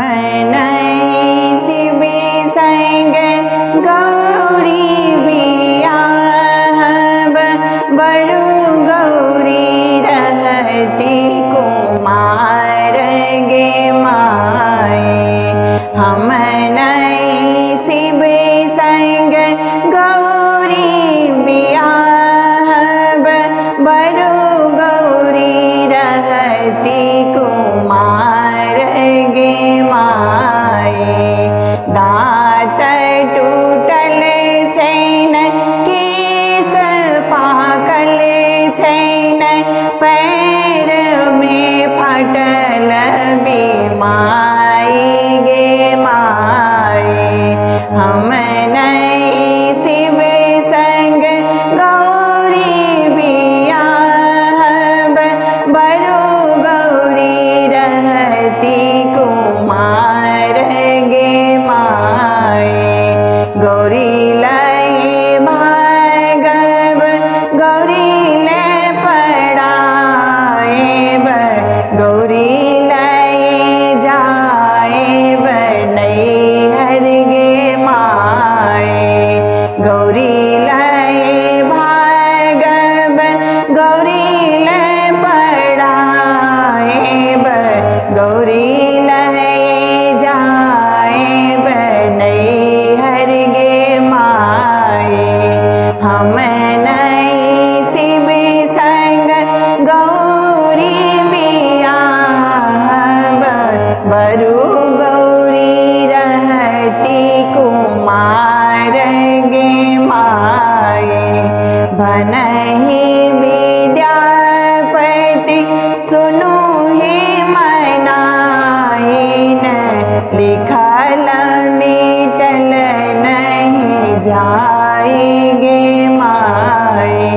हम नहीं शिव संग गौरी बियाहब, बरु गौरी रहती कुमार गे माए। हम नहीं शिव संग गौरी बियाहब, बरु गौरी रहती कुमार गे माए। दाँत टूटल छैन, केस पाकल छैन, पैर में फटल बीमाई गे माए। हम नहीं शिव संग गौरी बियाहब, बरु गौरी रहती कुमार गे माए। गौरी लय भागब, गौरी लय पढ़ाएब, गौरी लय जाएब नैहर गे माए। गौरी लय भागब, गौरी लय पढ़ाएब, गौरी लय जाएब नैहर गे माए। हम नहीं शिव संग गौरी बियाहब, बरु गौरी रहती कुमार गे माए। भनहि विद्यापति सुनु हे मनाइन, लिखल मिटल नहीं जाएगे माए।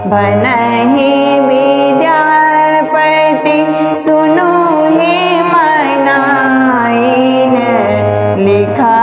भनहि विद्यापति सुनु हे मनाइन, लिखल